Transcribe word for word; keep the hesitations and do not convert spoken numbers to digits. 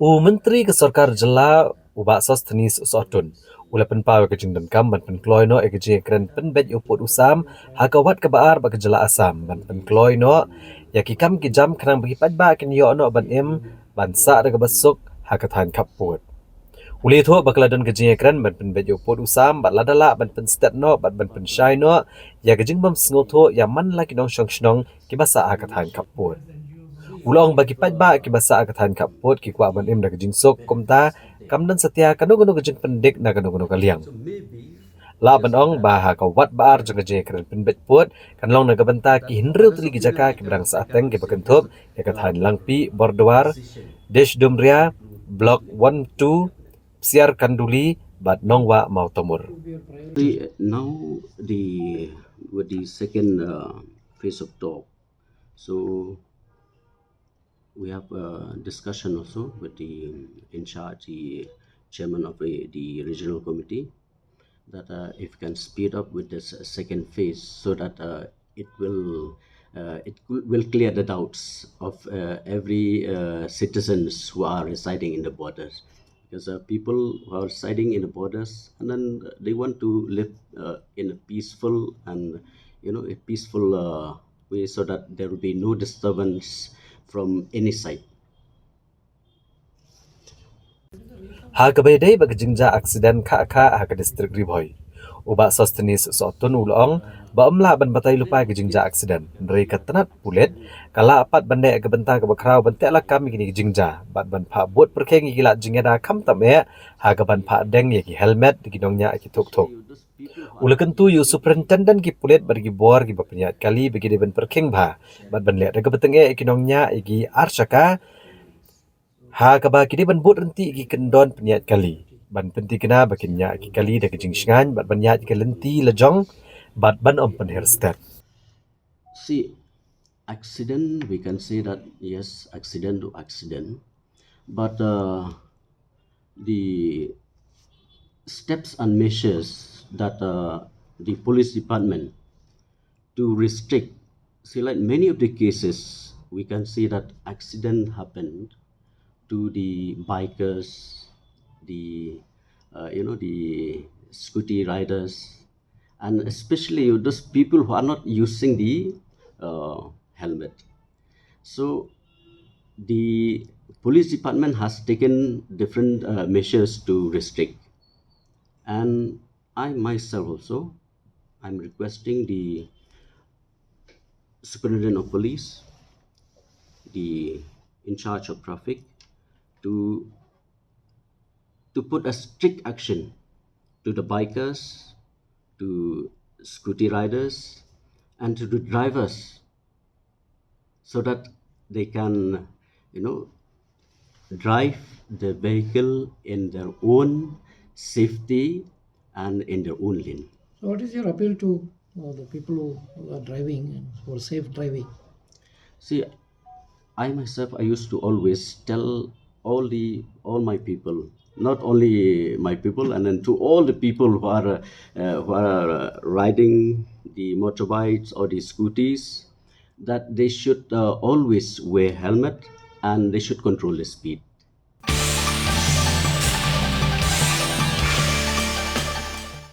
U Myntri ka Sorkar Jylla, u Bah Sosthenes Sohtun, u la pynpaw ïa ka jingdonkam ban pynkloi noh ïa ka jingïakren pynbeit ïa u pud u sam ha ka wat kaba ar bad ka Jylla Assam, ban pynkloi noh ïa ki kam ki jam khnang ba ki paidbah kin ïoh noh ban im ban sah da kaba suk ha ka thaiñ khappud. U la ïathuh ba ka la don ka jingïakren ban pynbeit ïa u pud u sam bad lada lah ban pynstet noh bad ban pynshai noh ïa ka jingbym sngewthuh ïa man la ki nongshong shnong kiba sah ha ka thaiñ khappud. U la ong ba ki paidbah kiba sah ha ka thaiñ khappud ki kwah ban im da ka jingsuk, kumta kam don satia kano kano ka jingpyndik na kano kano ka liang. Lah ban ong ba ha ka wat ba ar jong ka jingïakren pynbeit pud kan long na ka bynta ki hynriew tylli ki jaka kiba dang sahteng kiba kynthup ïa ka thaiñ Langpih, Bordwar, Desh Dumria, Block one two, Psiar Khanduli bad Nongwah Mawtamur. Now the with the second uh, phase of talk, so we have a discussion also with the in charge, the chairman of the, the regional committee, that uh, if we can speed up with this second phase so that uh, it will uh, it will clear the doubts of uh, every uh, citizens who are residing in the borders, because uh, people who are residing in the borders and then they want to live uh, in a peaceful and you know a peaceful uh, way so that there will be no disturbance from any side. Ha kaba ïadei bad ka jingjia aksiden khah khah ha ka district Ri Bhoi, u Bah Sosthenes Sohtun u la ong ba ym lah ban batai lypa ïa ka jingjia aksiden, hynrei ka tnat pulit ka lah pat ban leh ïa ka bynta kaba khraw ban teh lakam ïa kine ki jingjia bad ban phah bud pyrkhing ïa ki lad jingïada, khamtam eh ha ka ban phah deng ïa ki helmet da ki nongñiah ki thuk thuk. U la kyntu ïa u superintendent ki pulit bad ki bor kiba pynïaid kali ba ki dei ban pyrkhing bha bad ban leh da kaba tyngeh ïa ki nongñiah ïa ki ar shaka, ha kaba ki dei ban bud ryntih ïa ki kyndon pynïaid kali ban pynthikna ba kin ñiah ïa ki kali da ka jingshngaiñ bad ban ñiah ïa ka lynti la jong bad ban ym pynher stet. See, accident, we can say that yes, accident to accident, but uh, the steps and measures that uh, the police department to restrict, see, like many of the cases, we can see that accident happened to the bikers, the uh, you know the scooty riders, and especially those people who are not using the uh, helmet. So the police department has taken different uh, measures to restrict, and I myself also, I'm requesting the superintendent of police, the in charge of traffic, to to put a strict action to the bikers, to scooty riders, and to the drivers, so that they can, you know, drive the vehicle in their own safety and in their own lane. So what is your appeal to uh, the people who are driving and for safe driving? See, I myself, I used to always tell all the all my people, not only my people, and then to all the people who are uh, who are uh, riding the motorbikes or the scooties, that they should uh, always wear helmet and they should control the speed.